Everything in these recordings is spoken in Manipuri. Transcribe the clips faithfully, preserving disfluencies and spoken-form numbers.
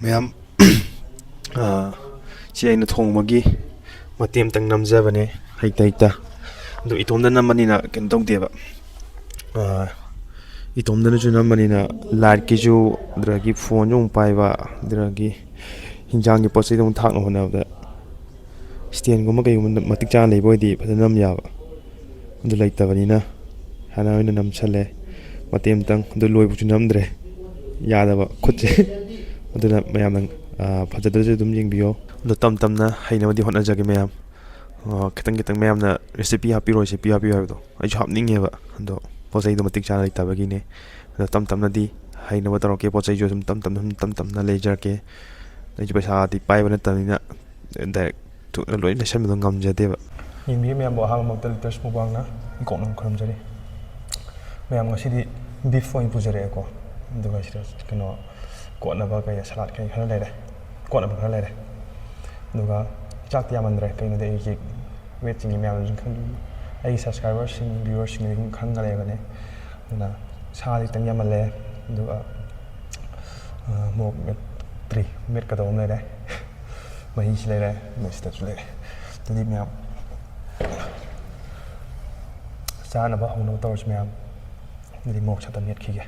ꯃꯌꯥꯝ, ꯑꯥ, ꯁꯤ ꯑꯩꯅ ꯊꯣꯡꯕꯒꯤ ꯃꯇꯦꯛ ꯑꯃꯇꯪ ꯅꯝꯖꯕꯅꯦ, ꯍꯩꯇ ꯍꯩꯇ꯫ ꯑꯗꯨ ꯏꯇꯣꯝꯗ ꯅꯝꯕꯅꯤꯅ ꯀꯩꯅꯣ ꯇꯧꯗꯦꯕ꯫ ꯑꯥ, ꯏꯇꯣꯝꯗꯅꯁꯨ ꯅꯝꯕꯅꯤꯅ ꯂꯥꯏꯠꯀꯤꯁꯨ, ꯑꯗꯨꯗꯒꯤ ꯐꯣꯟꯁꯨ ꯑꯃꯨꯛ ꯄꯥꯏꯕ, ꯑꯗꯨꯗꯒꯤ ꯍꯤꯟꯖꯥꯡꯒꯤ ꯄꯣꯠ ꯆꯩꯗꯣ ꯑꯃꯨꯛ ꯊꯥꯛꯅ ꯍꯣꯠꯅꯕꯗ ꯁ꯭ꯇꯦꯟꯒꯨꯝꯕ ꯀꯩꯒꯨꯝꯕ ꯃꯇꯤꯛ ꯆꯥꯅ ꯂꯩꯕ ꯑꯣꯏꯗꯤ ꯐꯖꯅ ꯅꯝ ꯌꯥꯕ꯫ ꯑꯗꯨ ꯂꯩꯇꯕꯅꯤꯅ ꯍꯥꯟꯅ ꯑꯣꯏꯅ ꯅꯝꯁꯜꯂꯦ꯫ ꯃꯇꯦꯛ ꯑꯃꯇꯪ, ꯑꯗꯨ ꯂꯣꯏꯕꯁꯨ ꯅꯝꯗ꯭ꯔꯦ, ꯌꯥꯗꯕ ꯈꯨꯠꯁꯦ꯫ ꯑꯗꯨꯅ ꯃꯌꯥꯝꯅ, ꯑꯥ, ꯐꯖꯗ꯭ꯔꯁꯨ ꯑꯗꯨꯝ ꯌꯦꯡꯕꯤꯌꯣ꯫ ꯑꯗꯣ ꯇꯞ ꯇꯞꯅ ꯍꯩꯅꯕꯗꯤ ꯍꯣꯠꯅꯖꯒꯦ ꯃꯌꯥꯝ꯫ ꯑꯥ, ꯈꯤꯇꯪ ꯈꯤꯇꯪ ꯃꯌꯥꯝꯅ recipe ꯍꯥꯞꯄꯤꯔꯣ, recipe ꯍꯥꯞꯄꯤꯔꯣ ꯍꯥꯏꯕꯗꯣ ꯑꯩꯁꯨ ꯍꯥꯞꯅꯤꯡꯉꯦꯕ꯫ ꯑꯗꯣ ꯄꯣꯠ ꯆꯩꯗꯣ ꯃꯇꯤꯛ ꯆꯥꯅ ꯂꯩꯇꯕꯒꯤꯅꯦ꯫ ꯑꯗꯣ ꯇꯞ ꯇꯞꯅꯗꯤ ꯍꯩꯅꯕ ꯇꯧꯔꯛꯀꯦ, ꯄꯣꯠ ꯆꯩꯁꯨ ꯑꯗꯨꯝ ꯇꯞ ꯇꯞꯅ, ꯁꯨꯝ ꯇꯞ ꯇꯞꯅ ꯂꯩꯖꯔꯛꯀꯦ꯫ ꯑꯩꯁꯨ ꯄꯩꯁꯥꯗꯤ ꯄꯥꯏꯕ ꯅꯠꯇꯕꯅꯤꯅ direct ꯊꯨꯅ ꯂꯣꯏ ꯂꯩꯁꯟꯕꯗꯣ ꯉꯝꯖꯗꯦꯕ꯫ ꯌꯦꯡꯕꯤꯌꯨ ꯃꯌꯥꯝꯕꯨ ꯑꯍꯥꯟꯕꯃꯛꯇ ꯂꯤꯇꯔꯁ ꯃꯨꯛꯕꯥꯡꯅ ꯏꯀꯣꯛꯅ ꯈꯨꯔꯨꯝꯖꯔꯤ꯫ ꯃꯌꯥꯝ ꯉꯁꯤꯗꯤ beef ꯑꯣꯏꯅ ꯄꯨꯖꯔꯛꯑꯦꯀꯣ꯫ ꯑꯗꯨꯒ ꯁꯤꯗ ꯀꯩꯅꯣ ꯀꯣꯠꯅꯕ ꯀꯩ salad ꯀꯩ ꯈꯔ ꯂꯩꯔꯦ, ꯀꯣꯠꯅꯕ ꯈꯔ ꯂꯩꯔꯦ꯫ ꯑꯗꯨꯒ ꯆꯥꯛꯇꯤ ꯌꯥꯝꯃꯟꯗ꯭ꯔꯦ, ꯀꯩꯅꯣꯗꯤ ꯑꯩꯒꯤ weight ꯆꯤꯡꯉꯤ ꯃꯌꯥꯝꯅꯁꯨ ꯈꯪ-, ꯑꯩꯒꯤ subscriberꯁꯤꯡ, viewerꯁꯤꯡꯅꯗꯤ ꯑꯗꯨꯝ ꯈꯪꯉ ꯂꯩꯔꯕꯅꯦ꯫ ꯑꯗꯨꯅ ꯁꯥꯗꯤ ꯈꯤꯇꯪ ꯌꯥꯝꯃꯜꯂꯦ꯫ ꯑꯗꯨꯒ, ꯑ, ꯃꯣꯔꯣꯛ ꯃꯦꯠꯇ꯭ꯔꯤ, ꯃꯦꯠꯀꯗꯧꯕ ꯑꯃ ꯂꯩꯔꯦ꯫ ꯃꯍꯤꯁꯤ ꯂꯩꯔꯦ, ꯃꯁꯤꯗꯁꯨ ꯂꯩꯔꯦ꯫ ꯑꯗꯨꯗꯤ ꯃꯌꯥꯝ ꯆꯥꯅꯕ ꯍꯧꯅꯕ ꯇꯧꯔꯁꯤ ꯃꯌꯥꯝ꯫ ꯑꯗꯨꯗꯤ ꯃꯣꯔꯣꯛ ꯁꯥꯇꯝ ꯃꯦꯠꯈꯤꯒꯦ꯫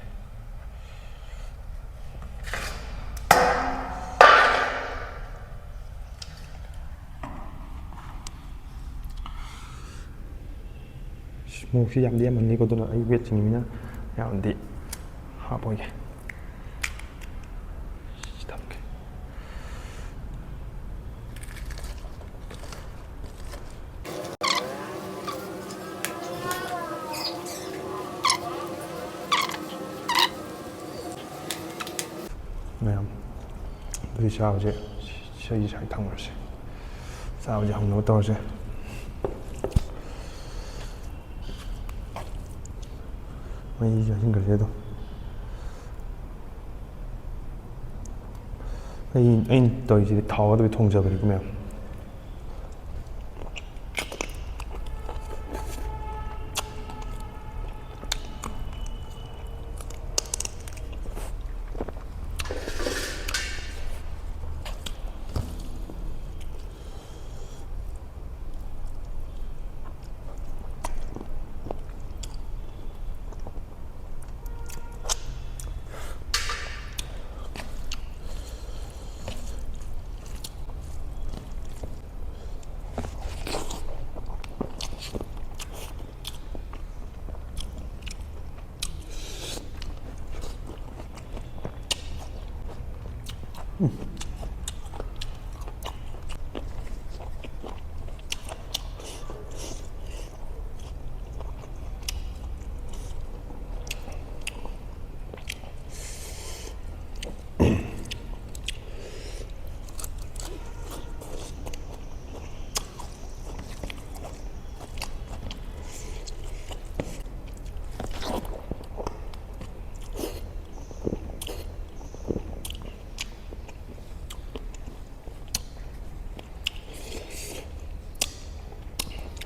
ꯃꯣꯔꯣꯛꯁꯤ ꯌꯥꯝꯗꯤ ꯌꯥꯝꯃꯟꯅꯤꯀꯣ, ꯑꯗꯨꯅ ꯑꯩ weight ꯆꯤꯡꯉꯤꯃꯤꯅ ꯌꯥꯝꯗꯤ ꯍꯥꯞꯄꯣꯏꯒꯦ꯫ ꯁꯤ ꯊꯝꯒꯦ꯫ ꯃꯌꯥꯝ, ꯑꯗꯨꯗꯤ ꯆꯥꯕꯁꯦ ꯁꯤꯒꯤ ꯁꯥꯏ ꯊꯝꯈ꯭ꯔꯁꯦ꯫ ꯆꯥꯕꯁꯦ ꯍꯧꯅꯕ ꯇꯧꯔꯁꯦ꯫ ꯃꯩꯁꯦ ꯍꯟꯈ꯭ꯔꯁꯦ ꯑꯗꯨꯝ꯫ ꯑꯩ, ꯑꯩꯅ ꯇꯧꯔꯤꯁꯤꯗꯤ ꯊꯥꯎ ꯌꯥꯎꯗꯕꯤ ꯊꯣꯡꯖꯕꯅꯤꯀꯣ ꯃꯌꯥꯝ꯫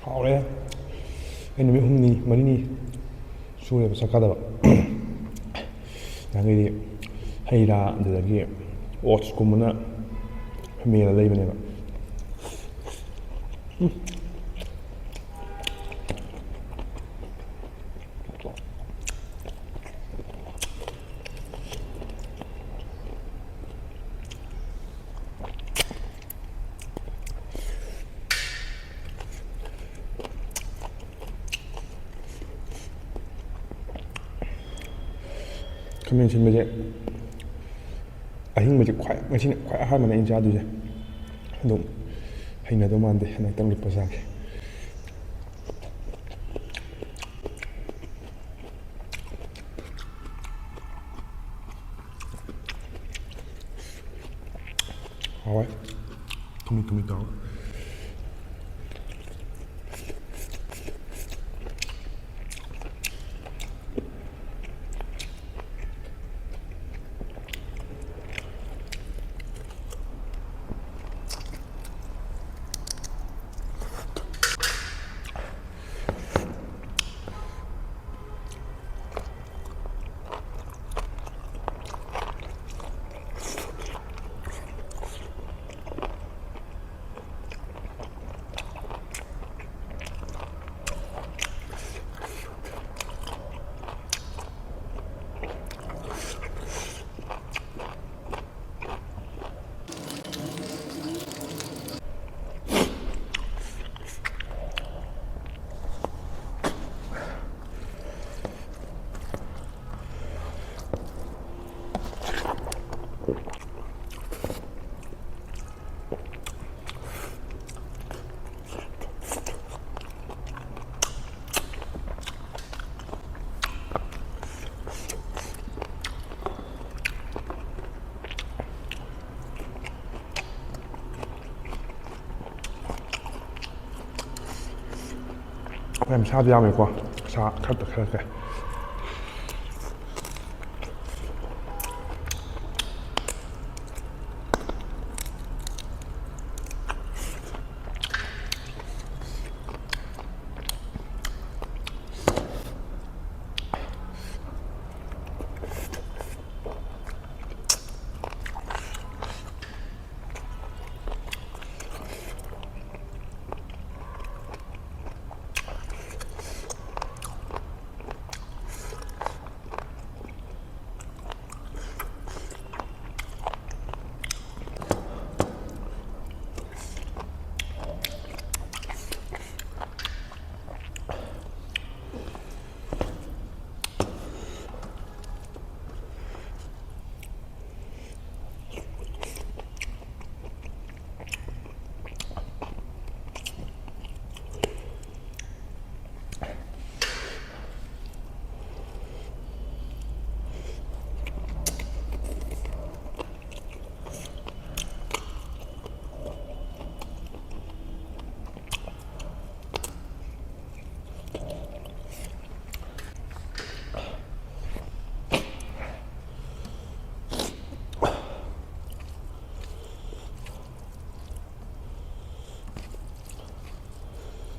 ꯍꯥꯎꯔꯦ꯫ ꯑꯩ ꯅꯨꯃꯤꯠ ꯍꯨꯝꯅꯤ ꯃꯔꯤꯅꯤ ꯁꯨꯔꯦꯕ ꯆꯥꯛ ꯆꯥꯗꯕ꯫ ꯅꯍꯥꯟꯈꯩꯗꯤ ꯍꯩ ꯔꯥ, ꯑꯗꯨꯗꯒꯤ oats ꯀꯨꯝꯕꯅ ꯃꯦꯜꯂ ꯂꯩꯕꯅꯦꯕ꯫ ꯎꯝ꯫ ꯈꯥꯃꯦꯟ ꯑꯁꯤꯟꯕꯁꯦ ꯑꯍꯤꯡꯕꯁꯦ ꯈ꯭ꯋꯥꯏ, ꯉꯁꯤꯅ ꯈ꯭ꯋꯥꯏ ꯑꯍꯥꯟꯕꯅꯦ ꯑꯩꯅ ꯆꯥꯗꯣꯏꯁꯦ꯫ ꯑꯗꯨꯝ ꯍꯩꯅꯗꯧ ꯃꯥꯟꯗꯦ, ꯍꯟꯗꯛꯇꯪ ꯂꯨꯞꯄ ꯆꯥꯒꯦ꯫ ꯍꯥꯎꯋꯦ꯫ ꯊꯨꯝꯂꯤ ꯊꯨꯝꯂꯤ ꯇꯧꯔꯒ꯫ ꯌꯥꯝ ꯁꯥꯗꯤ ꯌꯥꯝꯃꯦꯀꯣ, ꯁꯥ ꯈꯔ ꯈꯔ ꯀꯩ꯫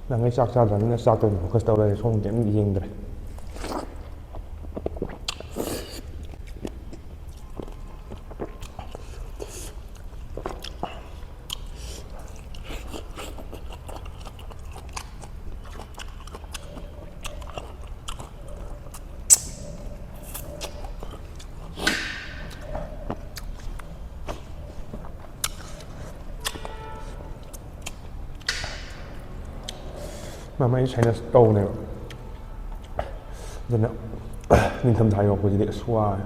ꯅꯍꯥꯟꯈꯩ ꯆꯥꯛ ꯆꯥꯗ꯭ꯔꯕꯅꯤꯅ ꯆꯥꯛꯇ ꯑꯣꯏꯅ focus ꯇꯧ ꯂꯩꯔꯦ, ꯁꯣꯝ ꯀꯩꯝ ꯌꯦꯡꯗ꯭ꯔꯦ꯫ ꯃꯃꯥ ꯑꯩ sinus ꯇꯧꯕꯅꯦꯕ, ꯑꯗꯨꯅ ꯅꯤꯡꯊꯝꯊꯥ ꯌꯧꯔꯛꯄꯁꯤꯗꯤ ꯑꯁ ꯋꯥꯔꯦ꯫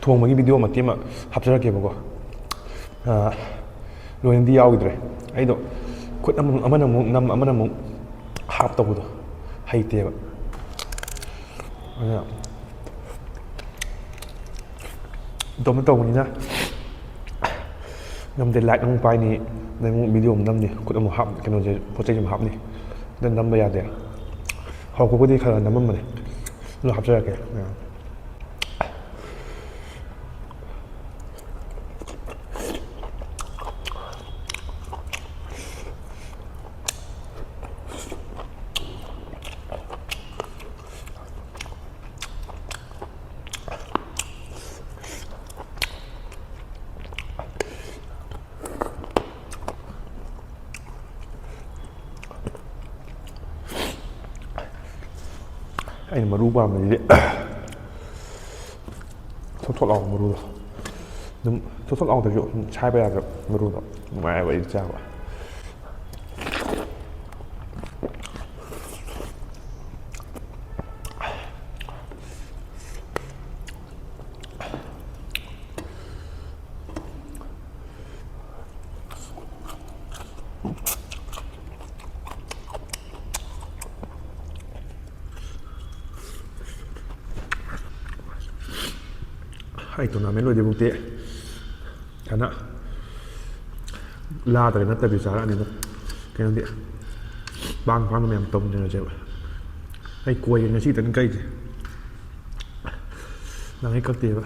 ꯊꯣꯡꯕꯒꯤ ꯚꯤꯗꯤꯑꯣ ꯃꯇꯦꯛ ꯑꯃ ꯍꯥꯞꯆꯔꯛꯀꯦꯕꯀꯣ꯫ ꯑꯥ, ꯂꯣꯏꯅꯗꯤ ꯌꯥꯎꯈꯤꯗ꯭ꯔꯦ꯫ ꯑꯩꯗꯣ ꯈꯨꯠ ꯑꯃ, ꯑꯃꯅ ꯑꯃꯨꯛ ꯅꯝ, ꯑꯃꯅ ꯑꯃꯨꯛ ꯍꯥꯞ ꯇꯧꯕꯗꯣ ꯍꯩꯇꯦꯕ꯫ ꯑꯗꯨꯅ ꯏꯇꯣꯝꯇ ꯇꯧꯕꯅꯤꯅ ꯅꯝꯗꯦ꯫ ꯂꯥꯏꯠ ꯑꯃꯨꯛ ꯄꯥꯏꯅꯤ, ꯑꯗꯩ ꯑꯃꯨꯛ ꯚꯤꯗꯤꯑꯣ ꯑꯃꯨꯛ ꯅꯝꯅꯤ, ꯈꯨꯠ ꯑꯃꯨꯛ ꯍꯥꯞ, ꯀꯩꯅꯣꯁꯦ, ꯄꯣꯠ ꯆꯩꯁꯦ ꯑꯃꯨꯛ ꯍꯥꯞꯅꯤ꯫ ꯑꯗꯨ ꯅꯝꯕ ꯌꯥꯗꯦ꯫ ꯍꯧꯔꯛꯄꯕꯨꯗꯤ ꯈꯔ ꯈꯔ ꯅꯝꯃꯝꯕꯅꯦ, ꯑꯗꯨ ꯍꯥꯞꯆꯔꯛꯀꯦ꯫ ꯑꯩꯅ ꯃꯔꯨ ꯄꯥꯝꯕꯁꯤꯗꯤ ꯊꯣꯠ ꯊꯣꯠ ꯂꯥꯎꯕ ꯃꯔꯨꯗꯣ꯫ ꯑꯗꯨꯝ ꯊꯣꯠ ꯊꯣꯠ ꯂꯥꯎꯗ꯭ꯔꯁꯨ ꯑꯗꯨꯝ ꯁꯥꯏꯕ ꯌꯥꯗ꯭ꯔ ꯃꯔꯨꯗꯣ ꯅꯨꯡꯉꯥꯏꯕ ꯑꯩꯗꯤ ꯆꯥꯕ꯫ ꯑꯩ ꯇꯣꯔꯅꯥꯃꯦꯟ ꯂꯣꯏꯗ꯭ꯔꯤꯐꯥꯎꯗꯤ ꯁꯨꯃꯥꯏꯅ ꯂꯥꯗ꯭ꯔꯒ ꯅꯠꯇꯕꯤ ꯆꯥꯔꯛꯑꯅꯤꯗ꯫ ꯀꯩꯅꯣꯗꯤ ꯄꯥꯡ ꯄꯥꯡꯅ ꯃꯌꯥꯝ ꯇꯧꯃꯤꯟꯅꯔꯁꯦꯕ꯫ ꯑꯩ ꯀꯣꯏꯒꯦ ꯉꯁꯤ ꯈꯤꯇꯪ ꯀꯛꯏꯁꯦ, ꯅꯍꯥꯟꯒꯩ ꯀꯛꯇꯦꯕ꯫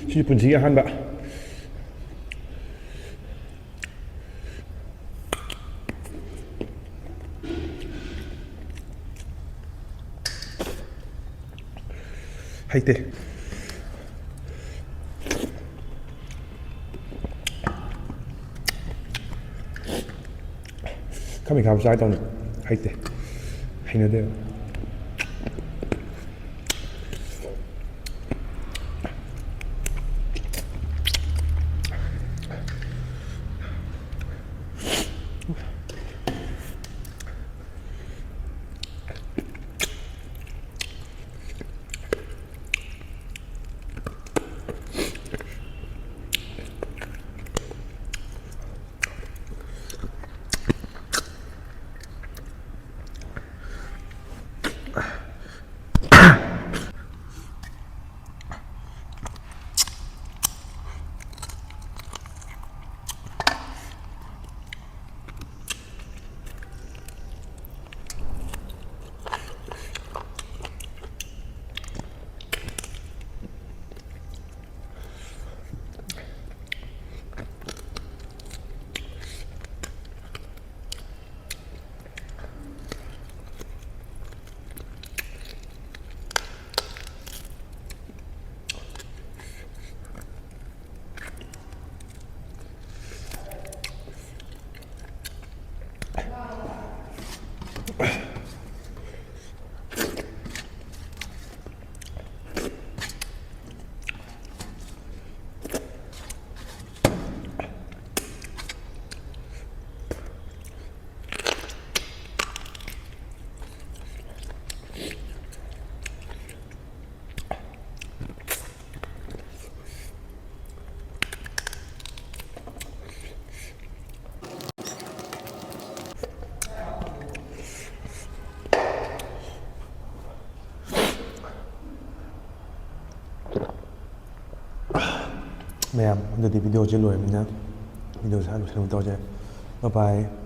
ꯁꯤꯗꯤ ꯄꯨꯟꯁꯤꯒꯤ ꯑꯍꯥꯟꯕ꯫ ꯍꯩꯇꯦ꯫ ꯈꯥꯃꯦꯟ ꯈꯥꯕ ꯆꯥꯒꯦ ꯇꯧꯅꯤ꯫ ꯍꯩꯇꯦ꯫ ꯍꯩꯅꯗꯦꯕ꯫ ꯃꯌꯥꯝ, ꯑꯗꯨꯗꯤ video ꯁꯦ ꯂꯣꯏꯔꯕꯅꯤꯅ video ꯁꯦ ꯂꯣꯏꯁꯤꯟꯅꯕ ꯇꯧꯔꯁꯦ꯫ Bye bye꯫